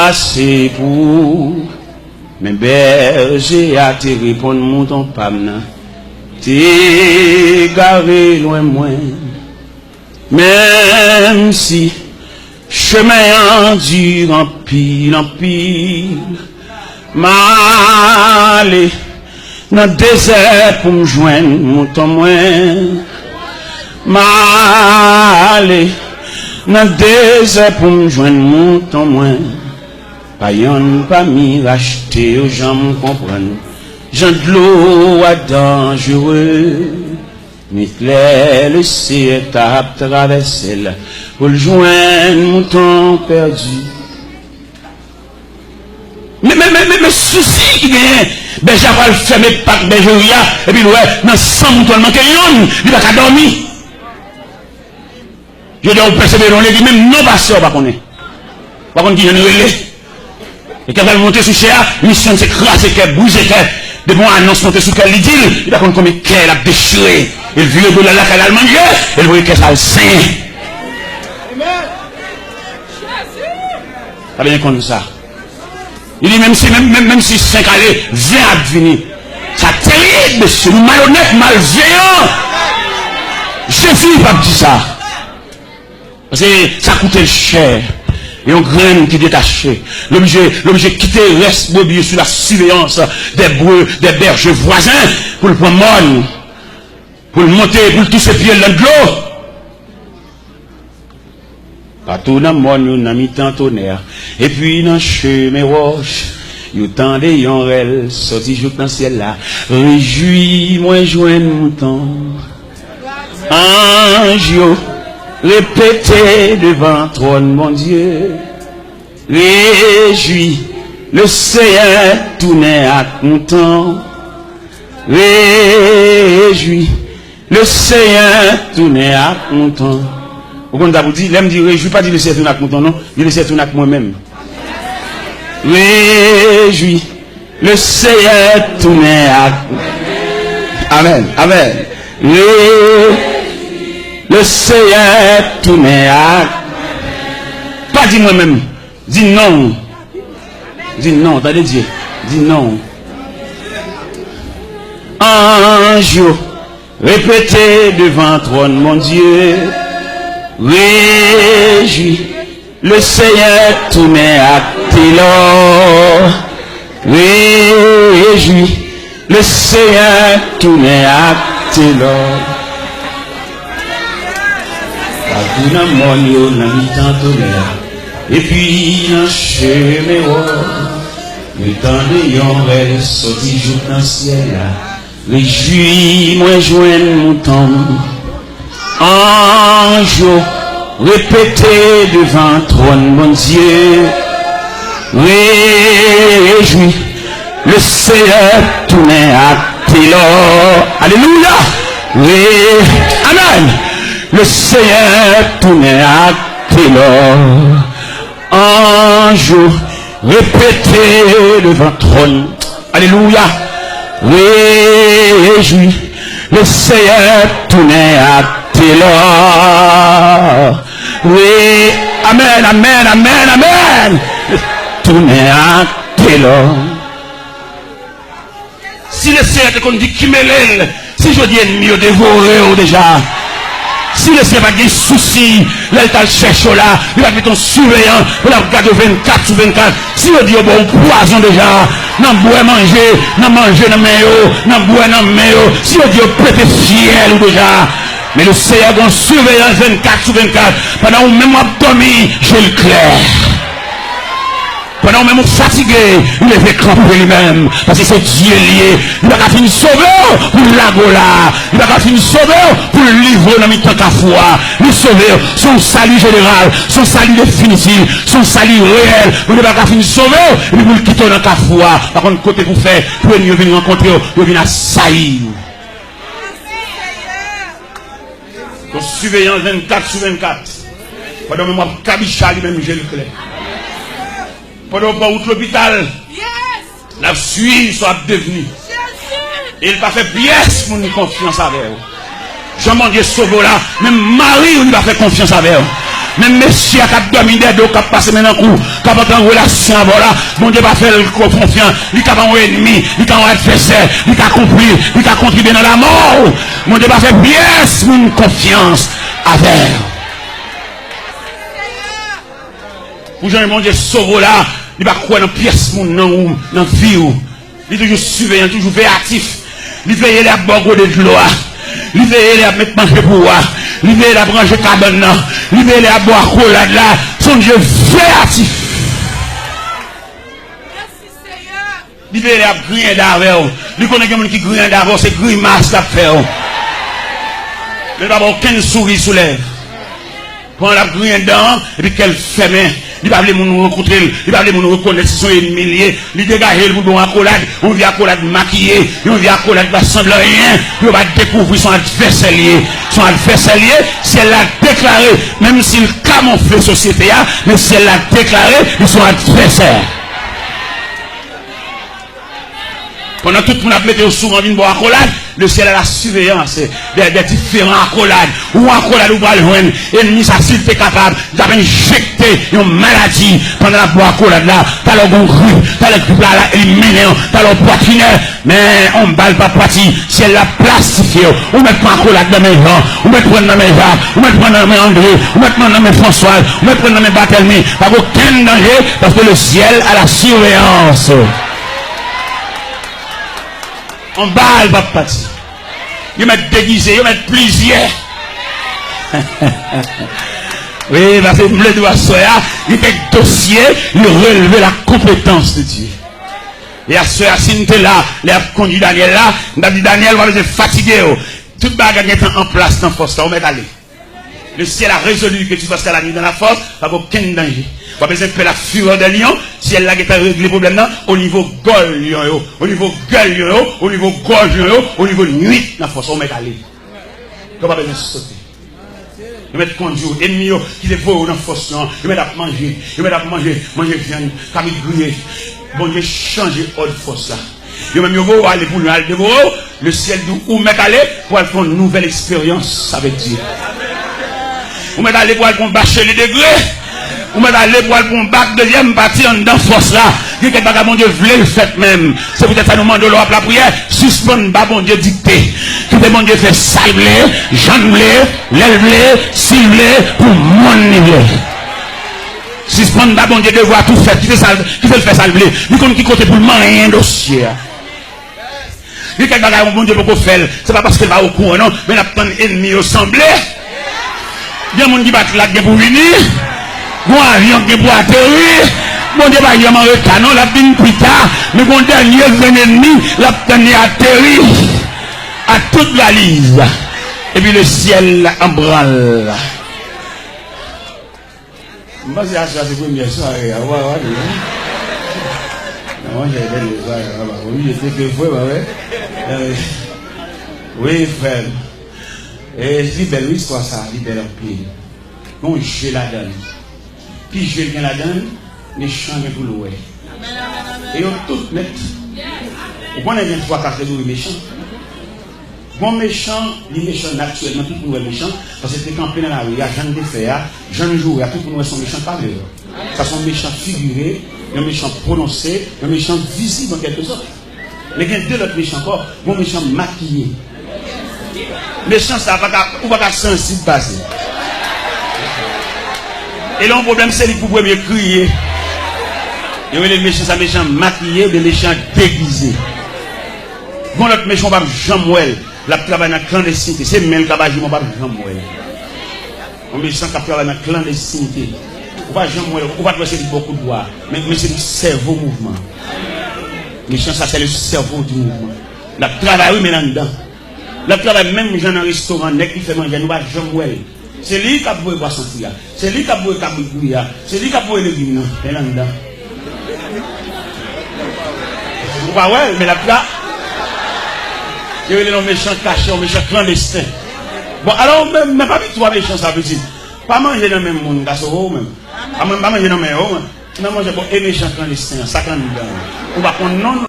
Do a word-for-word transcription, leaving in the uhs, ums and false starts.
ase pou ou. Men bèje a te reponn mouton pa m nan te egare lwen mwen. Menm si chemen an di anpil, anpil, m ale nan dezè pou m jwenn mouton mwen. M ale nan dezè pou m jwenn mouton mwen. Pa yonn pami rachte yo janm konprann jan dlo a danjere. Nit lè le Seyè t ap travèse l pou l jwenn mouton pèdi. Men, men, men, men, men sousi ki genyen, bèje a pral fèmen pak bèjeri a, epi l wè nan san mouton l manke yonn, li pa ka dòmi. Jodi a ou pèsevere nan legliz, menm non pastè ou pa konnen. Ou pa konn kijan li rele. E kè pral monte sou chè a, misyon l se kraze kè, brize kè. Depi yon anons monte sou kè l, li di l, li pa konn konbyen kè l ap dechire. E l vire do l al lakay l al manje, e l voye kè sa al senyen. Sa byen konn sa. Li di, menm si, menm, menm, menm si senk ale, ven ap vini. Sa terib, mesye, nou malonèt, malveyan. Jezi p ap di sa. Paske sa koute l chè. Yon grenn ki detache, l oblije, l oblije kite rès brebi yo sou la siveyans dè bre-, dè bèje vwazen pou l pran mòn, pou l monte, pou l touche pye l nan dlo. Patou nan mòn yo, nan mitan tonè, epi nan chemen wòch, yo tande yon rèl sòti jouk nan syèl la. Rejwi mwen jwenn mouton. Anj yo repete devan twòn Bondye. Rejwi, le Seyè tounen ak mouton. Rejwi, le Seyè tounen ak mouton. Ou konn sa pou di, lè m di rejwi, pa di le Seyè tounen ak mouton, non. Di le Seyè tounen ak mwen menm. Rejwi, le Seyè tounen ak. Amèn, amèn. Rejwi, le Seyè tounen ak. Pa di mwen menm. Di non. Di non, tande Dye. Di non. Anj yo repete devan twòn Bondye. Rejwi, le Seyè tounen ak telò. Rejwi, le Seyè tounen ak telò. Patou nan mòn yo, nan mitan tonè a, epi nan chemen wòch, yo tande yon rèl sòti jouk nan syèl la. Rejwi mwen jwenn mouton m. Anj yo repete devan twòn Bondye. Rejwi, le Seyè tounen ak telò. Alelouya. Re-, amèn. Le Seyè tounen ak telò. Anj yo repete devan twòn. Alelouya. Rejwi, le Seyè tounen ak telò. Re-, amèn, amèn, amèn, amèn. Tounen ak telò. Si le Seyè te konn di ki mele l, si jodi ènmi yo devore w deja, si le Seyè pa t gen sousi lè l t al chèche w la, li pa t met yon siveyan pou l ap gade w vennkat sou vennkat, si yo di yo ba w pwazon deja, nan bwè manje, nan manje nan men yo, nan bwè nan men yo, si yo di yo pete fyèl ou deja, men le Seyè gen yon siveyans vennkat sou vennkat, pandan ou menm w ap dòmi, je l klè. Pandan ou menm ou fatige, li leve kanpe li menm, paske se Dye l ye. Li pa ka fin sove w pou l lage w la. Li pa ka fin sove w pou l livre w nan mitan kafou a. Li sove w, se yon sali jeneral, se yon sali definitif, se yon sali reyèl. Bondye pa ka fin sove w, epi pou l kite w nan kafou a. Pa konn kote pou fè, pou ènmi yo vin rankontre w, yo vin asayi w. Yon siveyans vennkat sou vennkat. Pandan menm w ap kabicha, li menm je l klè. Pandan w pran wout lopital, l ap swiv sa w ap devni. E l pa fè pyès moun konfyans avè w. Jan Bondye sove w la, menm mari w li pa fè konfyans avè w. Menm mesye a k ap dòmi dèyè do w, k ap pase men nan kou, k ap antre an relasyon avè w la, Bondye pa fè l konfyans. Li ka ba w yon ènmi, li ka yon advèsè, li ka konpli, li ka kontribye nan lanmò w. Bondye pa fè pyès moun konfyans avè w. Pou jan Bondye sove w la, li pa kwè nan pyès moun nan ou, nan vi w. Li toujou siveyan, li toujou veyatif. Li veye lè y ap ba w gode dlo a. Li veye lè y ap met manje pou ou a. Li veye lè y ap ranje kabann nan. Li veye lè y ap ba w akolad la. Se yon Dye veyatif. Li veye lè y ap griyen dan avè w. Li konnen gen moun ki griyen dan avè w, se grimas l ap fè w. Men l pa ba w okenn souri sou lèv. Pandan l ap griyen dan an, epi kè l fèmen. Li pa vle moun rankontre l. Li pa vle moun rekonèt si se yon ènmi l ye. Li degaje l pou l ba w akolad, yon vye akolad makiye, yon vye akolad ki pa sanble anyen, pou yo pa dekouvri se yon advèsè l ye. Se yon advèsè l ye, syèl la deklare, menm si l kamofle sosyete a, men syèl la deklare li se yon advèsè. Pandan tout moun ap mete yo sou ran vin ba w akolad, le ciel a la surveillance de, de diferan akolad. Ou akolad ou pral jwenn, ènmi sa, si l te kapab, li t ap enjekte yon maladi pandan l ap ba w akolad la. Talè w gen yon grip, talè grip la, la elimine w, talè w pwatine, men yon bal p ap pati, syèl la plastifye w. Ou mèt pran akolad nan men Jan, ou mèt pran nan men Jak, ou mèt pran nan men Andre, ou mèt pran nan men Franswaz, ou mèt pran nan men Batèlmi. Pa gen okenn danje, paske le ciel a la surveillance. Yon bal p ap pati. Yo mèt degize, yo mèt plizyè. Wi, paske m vle di w aswè a, gen kèk dosye, li releve la konpetans de Dye. E aswè a, si n te la, lè y ap kondui Danyèl la, m t ap di, Danyèl, w pa bezwen fatige w. Tout bagay gentan an plas nan fòs la, ou mèt ale. Le ciel a résolu que tu passeras la nuit dans la force, pa gen okenn danje. W ap bezwen pè la fureur des lions, syèl la gentan regle pwoblèm nan, o nivo gòl lyon yo, o nivo gèl lyon yo, o nivo gòj lyon yo, o nivo nwit nan fòs, ou mèt ale. Ou pa bezwen sote. Yo mèt kondui w, ènmi yo ki te voye w nan fòs lan, yo mèt ap manje, yo mèt ap manje, manje vyann, kabrit griye. Bondye chanje òd fòs la. Yo menm yo voye w ale pou lyon al devore w. Le ciel di w, ou mèt ale pou al fè yon nouvèl eksperyans avèk Dye. Ou mèt ale pou al pran yon bacheli degre. Ou mèt ale pou al pran yon bak dezyèm pati anndan fòs la. Gen kèk bagay Bondye vle l fèt menm. Se poutèt sa nou mande w lè w ap lapriyè, sispann ba Bondye dikte. Kite Bondye fè sa l vle, jan l vle, lè l vle, si l vle, pou moun li vle. Sispann ba Bondye devwa tou fèt. Kite sa, kite l fè sa l vle. Li konn ki kote pou l manyen dosye a. Gen kèk bagay Bondye poko fè l. Se pa paske l pa okouran non, men l ap tann ènmi yo sanble. Gen moun ki pa t la k gen pou vini. Gon avyon k gen pou ateri. Bondye pa janm an reta non, l ap vin pita. Men gon dènye grenn ènmi, l ap tann li ateri. A tout valiz. Epi le ciel an branle. M panse aswè a se premyè sware a, ou pa wè, wi. Non, monchè, bèl sware a, pa oblije teke vre, pa vre? Eh, wi, frè m. E, li bèl, wi, istwa sa, li bèl anpil. Gen yon je ladan l. Ki je l gen ladan l? Mechan gen pou l wè. E yo tout nèt. Ou konnen gen twa kategori mechan. Gon mechan, li mechan natirèlman, tout moun wè l mechan, paske l te kanpe nan lari a, jan l te fè a, jan l joure a, tout moun wè se yon mechan k pa vle wè. Sa se yon mechan figire, yon mechan pwononse, yon mechan vizib an kèlke sòt. Men gen de lòt mechan ankò, gon mechan makiye. Mechan sa pa ka, ou pa ka sansib pase. E lè yon pwoblèm, se li k pou premye kriye. Yo rele mechan sa mechan makiye oubyen mechan degize. Gon lòt mechan w p ap janm wè l. L ap travay nan klandestinite. Se men l k ap aji, men w p ap janm wè l. Yon mechan k ap travay nan klandestinite. Ou pa janm wè l, ou pa t wè se li k ba w kout bwa. Men, men se li k sèvo mouvman. Mechan sa, c'est le cerveau du mouvement. L ap travay, wi, men l anndan. L ap travay menm jan nan restoran, nèg ki fè manje a, nou pa janm wè l. Se li k ap voye pwason fri a. Se li k ap voye kabrit griye a. Se li k ap voye legim nan. Men l anndan. Ou pa wè l, men l ap la. Yo rele l yon mechan kache, yon mechan klandesten. Bon, alò, ou menm, men pami twa mechan sa, pitit. Pa manje nan menm moun, gason, ou menm. A mwen, m pa manje nan men yo, mwen. Non, monchè, bon, e mechan klandesten an, sa k anndan an. Ou pa konn non l.